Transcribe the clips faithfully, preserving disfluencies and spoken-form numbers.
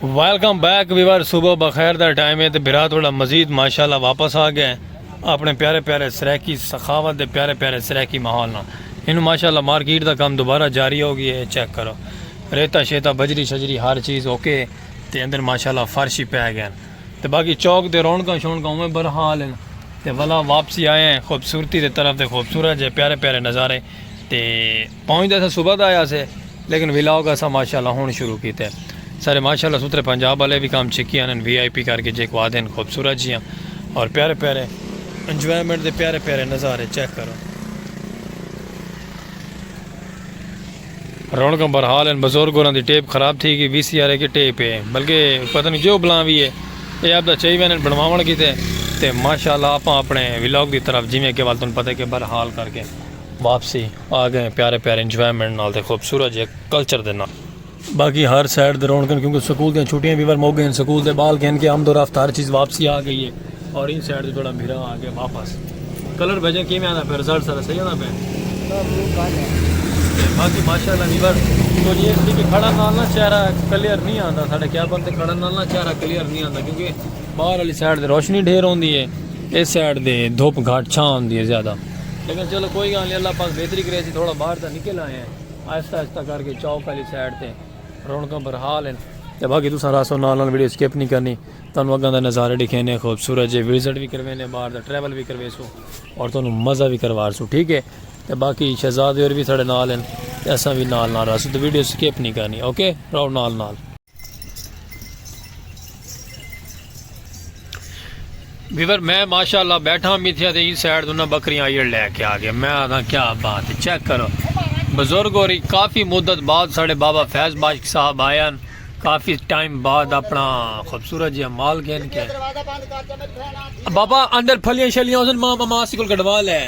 ویلکم بیک ویور، صبح بخیر دا ٹائم ہے تے بھرا تھوڑا مزید ماشاءاللہ واپس آ گئے اپنے پیارے پیارے سرائیکی سخاوت دے پیارے پیارے سرائیکی ماحول نال۔ اینوں ماشاءاللہ مارکیٹ دا کم دوبارہ جاری ہو گیا ہے، چیک کرو، ریتا شیتا، بجری شجری، ہر چیز اوکے۔ تے اندر ماشاءاللہ فرش ہی پے گئے۔ تے باقی چوک تے رونقاں شونقاں اوویں برحال ہن۔ تے ولا واپسی آئے ہیں خوبصورتی دے طرف تے، خوبصورت جے پیارے پیارے نظارے۔ تے پہنچ تے اساں صبح دا آیا سے، لیکن ولاگ اساں ماشاءاللہ ہن شروع کیتے۔ سارے ماشاءاللہ ستھرے پنجاب والے بھی کم چھکی آنن، وی آئی پی کر کے جے کو آدھے ہن، خوبصورت جیاں اور پیارے پیارے انجوائمنٹ دے پیارے پیارے نظارے چیک کرو۔ رونقاں برحال ہن، بزرگ ہوراں دی ٹیپ خراب تھی گئی، وی سی آر اے کی ٹیپ ہے، بلکہ پتہ نہیں جو بلاں وی ہے، اے آپ دا چاہی ویندن بنواوݨ کیتے۔ تے ماشاءاللہ آپاں اپنے ولاگ دی طرف جیویں کہ ول تہاݙوں پتہ ہے کہ برحال کر کے واپسی آ گئے پیارے پیارے انجوائمنٹ نال تے خوبصورت جے کلچر دے نال۔ باقی ہر سائیڈ دے رونقاں، کیونکہ سکول دیاں چھٹیاں وی ور مک گئین، سکول دے ٻال گھن کے آمد و رفت ہر چیز واپسی آ گئی ہے۔ اور ایں سائیڈ تے تھوڑا بھرا آ گیا واپس۔ کلر بھیجن کیویں آندا پیا، رزلٹ سارا صحیح آندا پیا؟ تے باقی ماشاءاللہ ویور، کجھ اے سی کہ کھڑن نال نہ چہرہ کلیئر نہیں آندا، ساڈے کیبن تے کھڑن نال نہ چہرہ کلیئر نہیں آندا، کیونکہ باہر والی سائیڈ تے روشنی ڈھیر ہوندی ہے، اس سائیڈ تے دھوپ گھٹ، چھاں ہوندی ہے زیادہ۔ لیکن چلو کوئی گال نہیں، اللہ پاک بہتری کرے، اسی تھوڑا باہر تاں نکل آئے ہیں، آہستہ آہستہ کر کے چوک والی سائیڈ تے رونقاں برحال ہن۔ تے باقی تساں رہسو نال نال، ویڈیو سکپ نہیں کرنی۔ تہانوں اگاں دا نظارے ڈکھینے، خوبصورت جے وزٹ وی کروینے، باہر دا ٹریول وی کرویسوں اور تہانوں مزہ وی کروارسوں، ٹھیک ہے؟ تے باقی شہزادے ہور وی ساڈے نال ہن تے اساں وی نال نال رہسوں، تے ویڈیو سکپ نہیں کرنی، اوکے؟ رہو نال نال۔ ویور، میں ماشاءاللہ بیٹھا میتھیا تے ایں سائیڈ توں نہ بکریاں آئیڑ لے کے آ گئے۔ میں آکھاں کیا بات ہے، چیک کرو۔ بزرگ ہوری کافی مدت بعد ساڈے بابا فیض بخش صاحب آئے ہن، کافی ٹائم بعد اپنا خوبصورت جیہا مال گھن کے۔ بابا اندر پھلیاں شلیاں ہوسن، ماں ماسی کول کڈھوا لے۔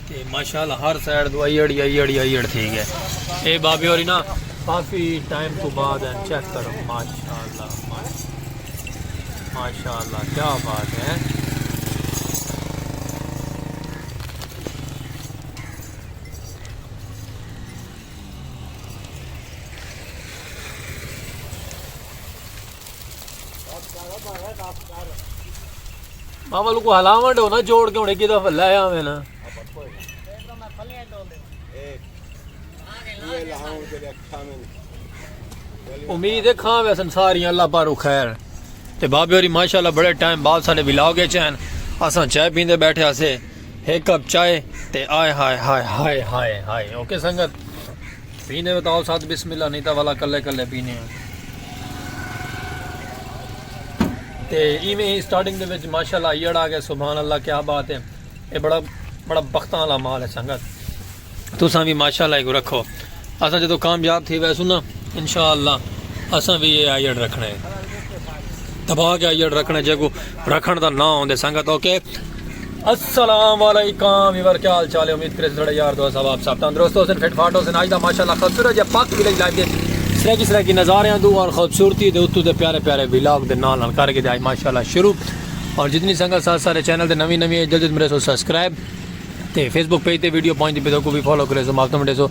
تے ماشاءاللہ ہر سائیڈ توں آئیڑ ہی آئیڑ ہی آئیڑ تھی گئے۔ اے بابے ہوری نا کافی ٹائم توں بعد ہن، چیک کرو، ماشاءاللہ، ماشاءاللہ، ماشاءاللہ، کیا بات ہے۔ بابا لوکو ہلاوݨ ݙیو نا، جوڑ کے ہݨ ہک دفعہ لے آویں نا۔ امید ہے کھاویسن ساریاں، اللہ پاروں خیر۔ تے بابے ہوری ماشاءاللہ بڑے ٹائم بعد ساڈے ولاگ اچ ہن۔ اساں چائے پیندے بیٹھے ہاسے، ہک کپ چائے تے آئے ہائے ہائے ہائے ہائے ہائے۔ اوکے سنگت، پیندے وے تاں آؤ ساتھ بسم اللہ، نہیں تاں ولا کلے کلے پینے ہیں۔ تے ایویں ہی سٹارٹنگ دے وچ ماشاءاللہ آئیڑ آ گئے، سبحان اللہ، کیا بات ہے۔ اے بڑا، بڑا بختاں والا مال ہے سنگت۔ تساں وی ماشاءاللہ ایکوں رکھو۔ اساں جدوں کامیاب تھی ویسوں نا، انشاءاللہ اساں وی اے آئیڑ رکھݨے۔ دبا کے آئیڑ رکھݨے، جیکوں رکھݨ دا ناں ہوندے سنگت۔ اوکے، السلام علیکم ویور، کیا حال چال ہے؟ امید کریسوں ساڈے یار دوست احباب سب تندرست ہوسن، فٹ فاٹ ہوسن۔ اڄ دا ماشاءاللہ خوبصورت جیہا پاک ولیج لائف دے سرائیکی سرائیکی نظاریاں توں اور خوبصورتی دے اتوں دے پیارے پیارے ولاگ دے نال نال کر کے تے اڄ ماشاءاللہ شروع۔ اور جتنی سنگت ساتھ سارے چینل تے نویں نویں ہے، جلد جلد میرے سو سبسکرائب تے فیس بک پیج تے ویڈیو پہنچدی پئی، تہاکوں وی فالو کریسو، مافتم ݙیسو۔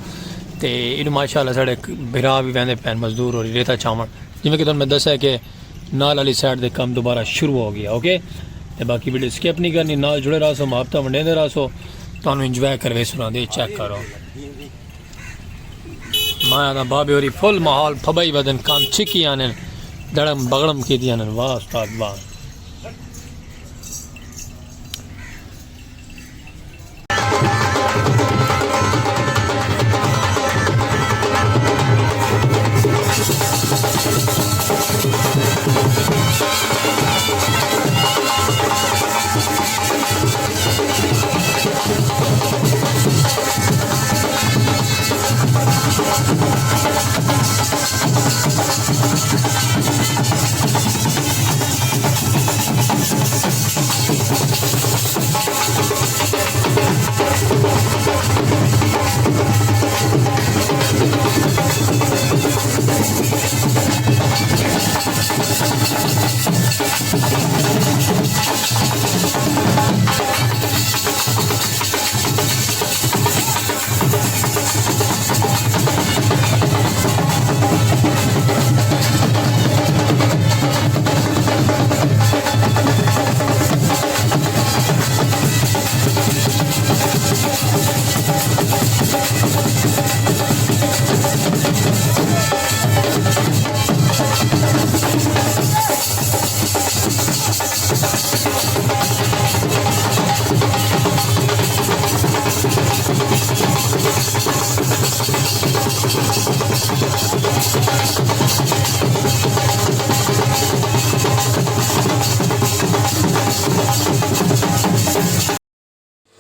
تے اینوں ماشاءاللہ ساڈے بھرا وی ویندے پئن مزدور اور ریتا چھاوݨ، جیویں کہ تہانوں میں دسیا کہ نال والی سائیڈ دے کم دوبارہ شروع ہو گیا، اوکے؟ تے باقی ویڈیو سکپ نہیں کرنی، نال جڑے رہسو، محبتاں ونڈیندے رہسو، تہانوں انجوائے کرویسوں۔ دے چیک کرو، میں آہدا بابے ہوری فل ماحول پھبائی ودن، کم چھکی آنن، دڑم بغڑم کیتی آنن۔ واہ استاد واہ۔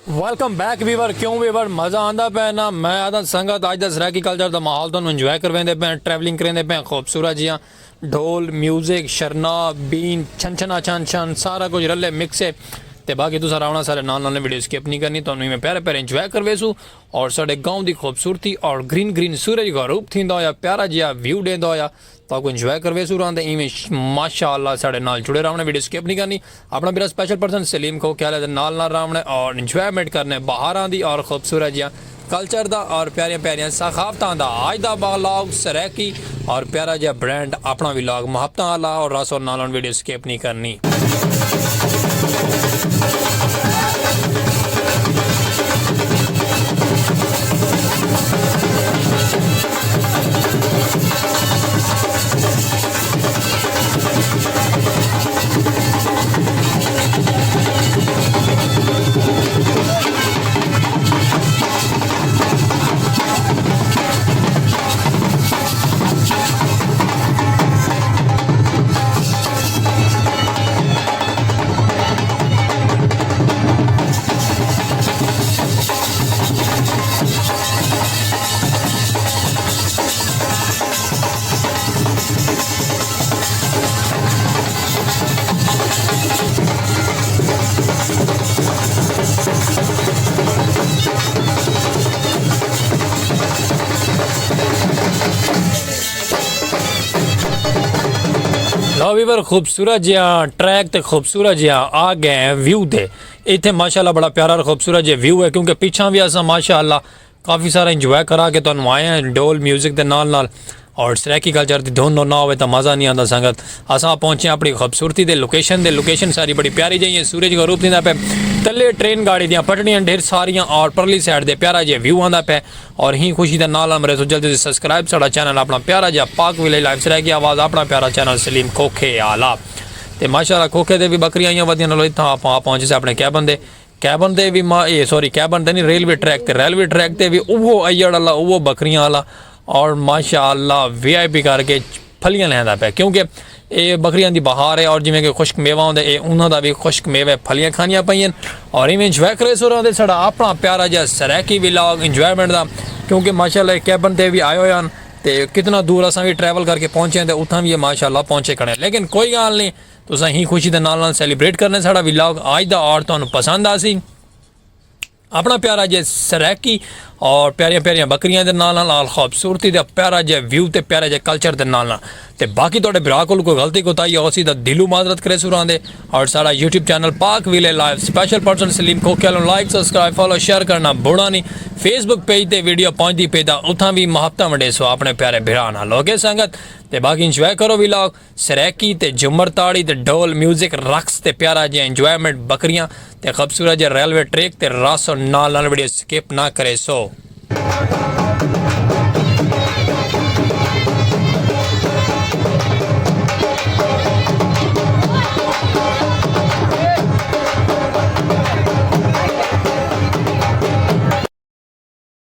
ویلکم بیک ویور۔ کیوں ویور، مزہ آندا پیا نا؟ میں آدھا سنگت، اج دا سرائیکی کلچر دا ماحول تانوں انجوائے کرویندے پئے، ٹریولنگ کریندے پئے، خوبصورت جیاں ڈھول، میوزک، شرنا، بین، چھن چھنا چھن چھن، سارا کچھ رلے مکس ہے۔ تے باقی تساں راونا سارے نال نال، ویڈیو سکپ نہیں کرنی، تانوں میں پیارے پیارے انجوائے کرویسوں اور ساڈے گاؤں دی خوبصورتی اور گرین گرین سورج غروب تھیندا ہویا، پیارا جیہا ویو ڈیندا ہویا۔ تہاکوں انجوائے کرویسوں راہندے ایویں ش-، ماشاءاللہ ساڈے نال جڑے راونے، ویڈیو سکپ نہیں کرنی۔ اپنا میرا سپیشل پرسن سلیم کھوکھے آلے دے نال نال راونے اور انجوائمنٹ کرنے بہاراں دی اور خوبصورت جیاں کلچر دا اور پیاریاں پیاریاں ثقافتاں دا۔ اج دا ولاگ سرائیکی اور پیارا جیہا برانڈ اپنا ولاگ، محبتاں آلا، اور راسو نال نال، ویڈیو سکپ نہیں کرنی۔ لو ویور، خوبصورت جیہاں ٹریک تے خوبصورت جیہاں آ گئے ہیں ویو تے۔ اتھے ماشاءاللہ بڑا پیارا اور خوبصورت جیہاں ویو ہے، کیونکہ پچھاں بھی اساں ماشاءاللہ کافی سارا انجوائے کرا کے تانوں آئے ہیں ڈھول میوزک دے نال نال۔ اور سرائیکی کلچر دی دھن نہ ہووے تاں مزہ نہیں آندا سنگت۔ اساں پہنچے ہیں اپنی خوبصورتی دے لوکیشن دے۔ لوکیشن ساری بڑی پیاری جئی ہے، سورج غروب تھیندا پئے۔ تلے ٹرین گاڑی دیاں پٹڑیاں ڈھیر ساریاں اور پرلی سائیڈ دے پیارا جیہا ویو آندا پئے۔ اور ہی خوشی دے نال نال میرے سو جلدی سے سبسکرائب ساڈا چینل اپنا پیارا جیہا پاک ویلیج لائف سرائیکی آواز، اپنا پیارا چینل سلیم کھوکھے آلا۔ تے ماشاءاللہ کھوکھے دے بھی بکریاں آئیاں ودیاں، نالو اتھاں آپاں آ پہنچے سے اپنے کیبن دے۔ کیبن تے وی ما-، اے سوری، کیبن تے نہیں، ریلوے ٹریک تے، ریلوے ٹریک تے وی اوہو ایڑ آلا، اوہو بکریاں آلا، اور ماشاءاللہ وی آئی پی کر کے پھلیاں لیندا پیا، کیونکہ اے بکریاں دی بہار ہے، اور جویں کہ خشک میوہ ہوندا ہے، اے انہاں دا وی خشک میوہ ہے، پھلیاں کھانیاں پئین۔ اور ایویں انجوائے کرے سو رہندے ساڈا اپنا پیارا جیہا سرائیکی ولاگ انجوائمنٹ دا، کیونکہ ماشاءاللہ کیبن تے وی آئے ہوئے ہن تے کتنا دور اساں وی ٹریول کر کے پہنچے ہیں تے اتھاں وی ماشاءاللہ پہنچے کھڑے ہیں۔ لیکن کوئی گال نہیں، تساں ہی خوشی دے نال نال سیلیبریٹ کرنے ساڈا ولاگ آج دا، اور تانوں پسند آسی۔ اپنا پیارا جے سرائیکی اور پیاریاں پیاریاں بکریاں دے نال نال، آل خوبصورتی دا پیارا جے ویو تے پیارا جے کلچر دے نال نال۔ تے باقی تہاڈے بھرا کول کوئی غلطی کوتاہی ہوسی تاں دلوں معذرت کرے سوراں دے۔ اور ساڈا یوٹیوب چینل پاک ویلے لائف سپیشل پرسن سلیم کھوکھے آلوں لائک، سبسکرائب، فالو، شیئر کرنا بھوڑا نہیں۔ فیس بک پیج تے ویڈیو پہنچدی پئی تاں اتھاں وی محبتاں ونڈیسو اپنے پیارے بھرا نال۔ اوکے سنگت، تے باقی انجوائے کرو ولاگ۔ سرائیکی تے جھمر تاڑی تے ڈھول میوزک، رقص تے پیارا جیہا انجوائمنٹ، بکریاں تے خوبصورت جیہے ریلوے ٹریک تے راسو نال نال، ویڈیو سکپ نہ کریسو۔